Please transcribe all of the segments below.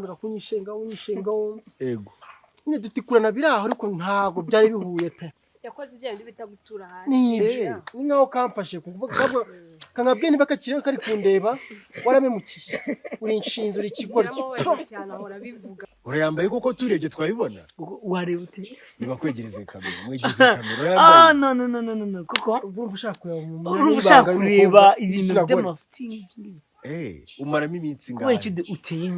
Yakundaga kunyishengaho, unyishengaho. Ego. Nyine dutikurana biri aho, ariko ntabwo byari bihuye pe. Yakoze ibya bindi bita gutura hasi. Nibyo, ni nkaho kamfashe kuvuga kankabwiye niba kakiriho kari kundeba: "Waramemukiye, uri inshinzi, uri ikigoryi." Biramubabaje cyane, ahora abivuga. Urayambaye koko? Turebye twabibona. Wareba ute? Niba kwegereze kamera, mwegeze kamera. Ah. Urayambaye. No, no, no, no, no, no, kuko Urumva ushaka kureba mu myanya urumva ushaka y'ibanga kureba y'umukobwa ibintu w'igitsina gore. by'amafuti. Umaramo iminsi Kubera ingahe? icyo uteye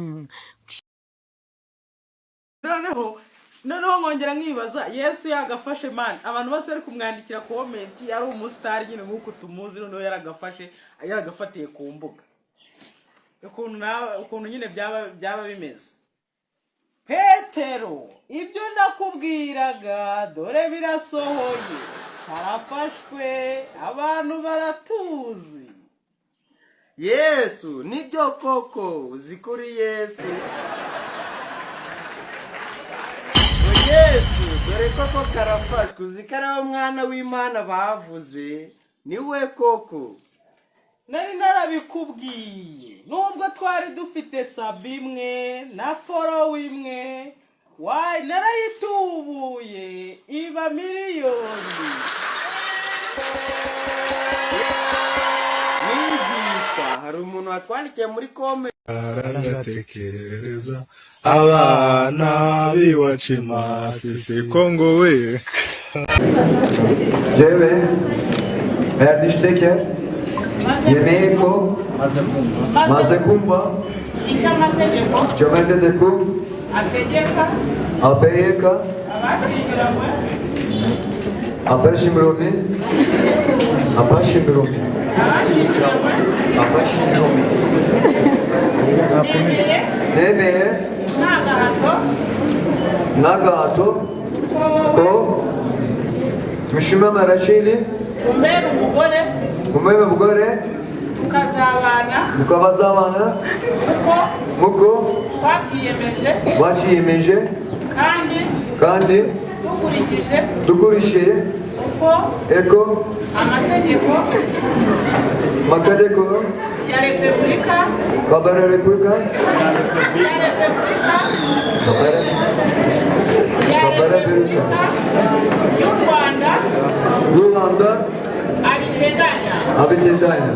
Noneho nkongera nkibaza, Yesu yagafashe man, abantu bose bari kumwandikira comment, ari umusitari nyine nk'uko tumuzi, noneho yaragafashe, yaragafatiye ku mbuga, ukuntu nawe, ukuntu nyine byaba bimeze. Petero, ibyo nakubwiraga dore birasohoye, karafashwe, abantu baratuzi. Yesu, nibyo koko, uzi kuri Yesu ngo Yesu dore koko karafashwe, uzi ko ari we mwana w'Imana bavuze, niwe koko. Nari narabikubwiye, nubwo twari dufite sub imwe na follow imwe, wayi narayitubuye iba miliyoni. Mwigishwa, hari umuntu watwandikiye muri comment. Ngatekereza abana b'iwacu i Masisi, Kongo we. Jewe Berdiş Teker Yemeyeko maze kumva icyo amategeko icyo amategeko ategeka aperiyeka abashyingiranywe aperishimiromi apashimiromi abashyingiranywe apashinjiromi nemeye nemeye nta gahato n'agahato ko wowe ko Mishima Racheli umbera umugore umwe mugore tukazabana mukabazabana kuko muko twabyiyemeje baciyemeje kandi kandi dukurikije dukurikije uko eko amategeko mategeko ya repubulika kabara repubulika ya repubulika kabara ya kabara repubulika y'u Rwanda y'u Rwanda abiteganya. Abiteganya.